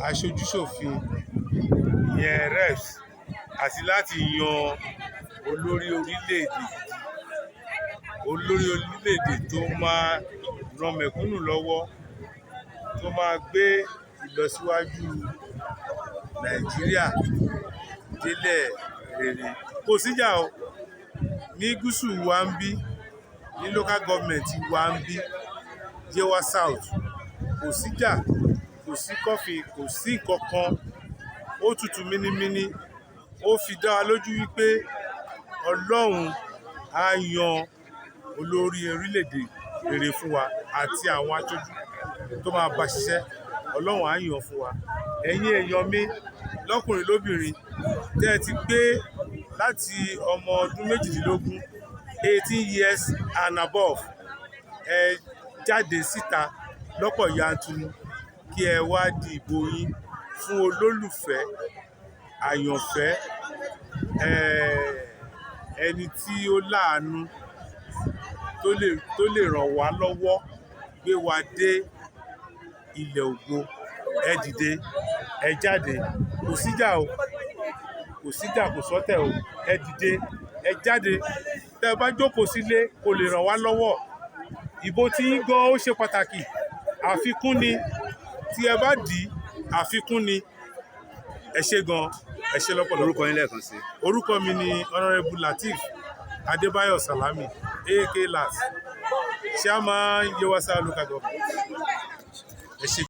Aṣojúṣòfin, ìyẹn reps, àti láti yan olórí orílẹ̀-èdè gidi, olórí orílẹ̀-èdè tó máa ran mẹ̀kúnnù lọ́wọ́, tó máa gbé ìlọsíwájú Nàìjíríà délẹ̀ rere. Kò síjà o ní gúúsù wa ń bí, ní local government wa ń bí, Yewa South. Kò síjà, kò sí kọ́fì, kò sí nǹkan kan. Ó tutù mínímíní. Ó fi dá wa lójú wípé Ọlọ́run á yan olórí orílẹ̀-èdè rere fún wa àti àwọn aṣojú tó máa bá ṣiṣẹ́. Ọlọ́run á yàn fún wa. Ẹ̀yin èèyàn mi, lọ́kùnrin lóbìnrin, tẹ́ ẹ ti pé láti ọmọ ọdún 18, 18 years and above, ẹ jáde síta lọ́pọ̀ yanturu kí ẹ wá di ìbò yín fún olólùfẹ́ àyànfẹ́, ẹni tí ó láàánú, tó lè ràn wá lọ́wọ́, gbé wa dé ilẹ̀ ògo. Ẹ dìde, ẹ jáde. Kò síjà o, kò síjà, kò sọ́tẹ̀ o. Ẹ dìde, ẹ jáde. Tẹ́ ẹ bá jókòó sílé, kò lè ràn wá lọ́wọ́. Ìbò tí yín gan, ó ṣe pàtàkì. Àfikún ni tí ẹ bá dì í, àfikún ni. Ẹ ṣé gan, ẹ ṣé lọ́pọ̀lọpọ̀. Orúkọ yín lẹ́ẹ̀kan sí? Orúkọ mi ni Honourable Lateef Adébáyọ̀ Salami, aka Las, Chairman, Yewa South Local Government. Ẹ ṣé.